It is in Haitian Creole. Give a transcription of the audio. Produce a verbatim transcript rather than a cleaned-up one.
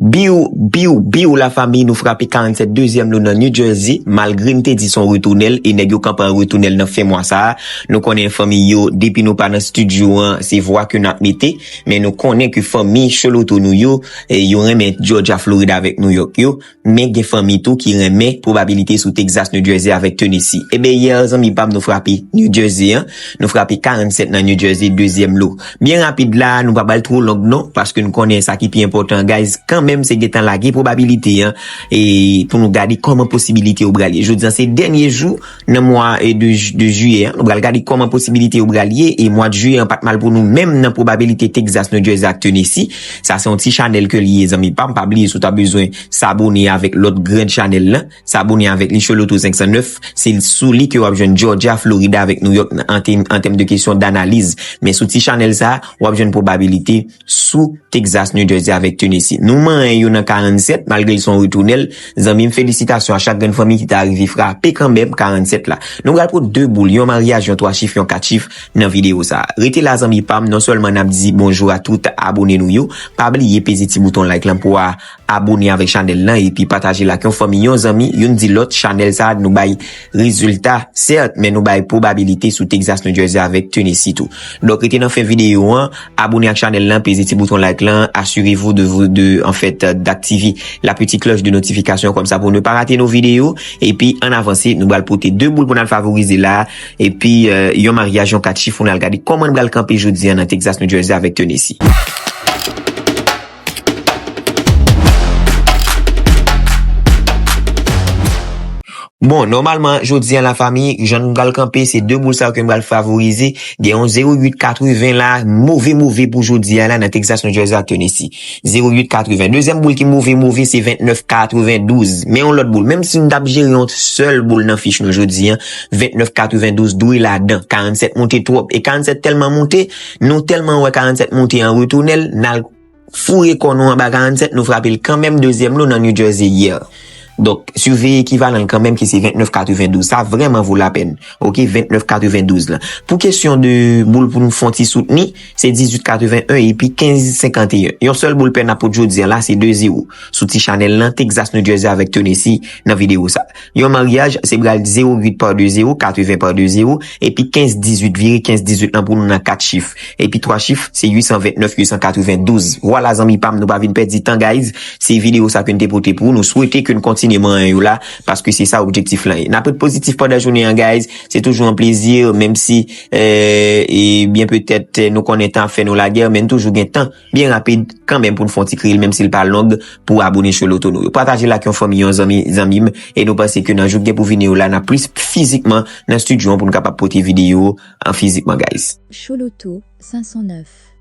Biw, biw, biw, lafanmi, nou frape karannsèt dezyèm lo nan New Jersey, malgre n te di se yon retounèl, e nèg yo kanpe an retounèl nan fen mwa sa a. Nou konnen fanmi yo, depi nou pa nan estidyo an, se vwa ke n ap mete, men nou konnen ke fanmi Choloto nou yo, e, yo renmen Georgia, Florida avèk New York yo, men gen fanmi tou ki renmen pwobabilite sou Texas, New Jersey avèk Tennessee. Eben, yè, zanmi pa m, nou frape New Jersey an, nou frape karannsèt nan New Jersey, dezyèm lo. Byen rapid la, nou pa ba l two long non, paske nou konnen sa ki pi enpòtan, guys, kanmenm se gentan lage pwobabilite an, e pou nou gade kòman posibilite yo pral ye. Jodi an se dènye jou nan mwa, e, de, de jiyè an, nou pral gade kòman posibilite yo pral ye, e mwa de jiyè an pa t mal pou nou menm nan pwobabilite Texas, New Jersey ak Tennessee. Sa se yon ti chanèl ke li ye, zanmi pa m, pa bliye si w ta bezwen sabone avèk lòt grand chanèl lan, sabone avèk li, Choloto senk san nèf, se sou li ke w ap jwenn Georgia, Florida avèk New York an tèm, an tèm de kesyon danaliz. Men sou ti chanèl sa, w ap jwenn pwobabilite sou Texas, New Jersey avèk Tennessee. Nou manyen yo nan karannsèt, malgre l se yon retounèl. Zanmi m, felisitasyon a chak grenn fanmi ki ta rive frape kanmenm karannsèt la. Nou pral pran de boul, yon maryaj, yon twa chif, yon kat chif nan videyo sa. Rete la, zanmi pa m, non sèlman n ap di bonjou a tout abone nou yo, pa bliye peze ti bouton like lan pou a abone avèk chanèl lan, epi pataje l ak yon fanmi, yon zanmi, youn di lòt, chanèl sa a, nou bay rezilta, sèt, men nou bay pwobabilite sou Texas, New Jersey avèk Tennessee tou. Donk, rete nan fen videyo an, abone ak chanèl lan, peze ti bouton like lan, assurez-vous de, de, en fait, d'activer la petite cloche de notification, konsa pou ne pas rater nos vidéos, epi ann avanse, nou pral pote de boul pou n al favorize la, epi, euh, yon maryaj, yon kat chif pou n al gade kòman n pral kanpe jodi an nan Texas, New Jersey avèk Tennessee. Bon, nòmalman, jodi an, lafanmi, jan nou pral kanpe, se de boul sa yo ke nou pral favorize. Gen yon zewo uit katreven la, move, move pou jodi an la, nan Texas, New Jersey ak Tennessee. Zewo uit katreven. Dezyèm boul ki move, move, se vennèf katrevendouz. Men yon lòt boul. Menm si nou t ap jere yon sèl boul nan fich nou jodi an, vennèf katrevendouz dwe ladan. Karannsèt monte twòp. E karannsèt tèlman monte, nou tèlman wè karannsèt monte an retounèl, n al foure kò nou anba karannsèt, nou frape l kanmenm dezyèm lo nan New Jersey yè. Donk, siveye ekivalan l kanmenm ki se vennèf katrevendouz. Sa vrèman vo lapèn. Oke, vennèf katrevendouz lan. Pou kesyon de boul pou nou fè yon ti soutni, se dizuit katreven en epi kenz senkanteyen. Yon sèl boul pè n ap pot jodi an la, se de zewo. Sou ti chanèl lan, Texas, New Jersey avèk Tennessee nan videyo sa. Yon maryaj, se pral zewo uit pa de zewo, katreven pa de zewo, epi kenz dizuit, vire kenz dizuit lan pou nou nan kat chif. Epi twa chif, se uit san vennèf, uit san katrevendouz. Vwala, zanmi pa m, nou pa vin pèdi tan, guys. Se videyo sa ke n te pote pou nou. Swete ke n kontinye manyen yo la, paske se sa objektif lan ye. N ap ret pozitif pandan jounen an, guys. Se toujou yon plezi, menm si, euh, e byen petèt, euh, nou konnen tan ap fè nou lagè, men n toujou gen tan byen rapid kanmenm pou n fè yon ti kreyil, menm si l pa long, pou abone Choloto nou yo. Pataje l ak yon fanmi, yon zanmi, zanmi m, e nou panse ke nan jou k gen pou vini yo la, n ap plis fizikman nan estidyo an pou n kapab pote videyo an fizikman, guys. Choloto senk san nèf.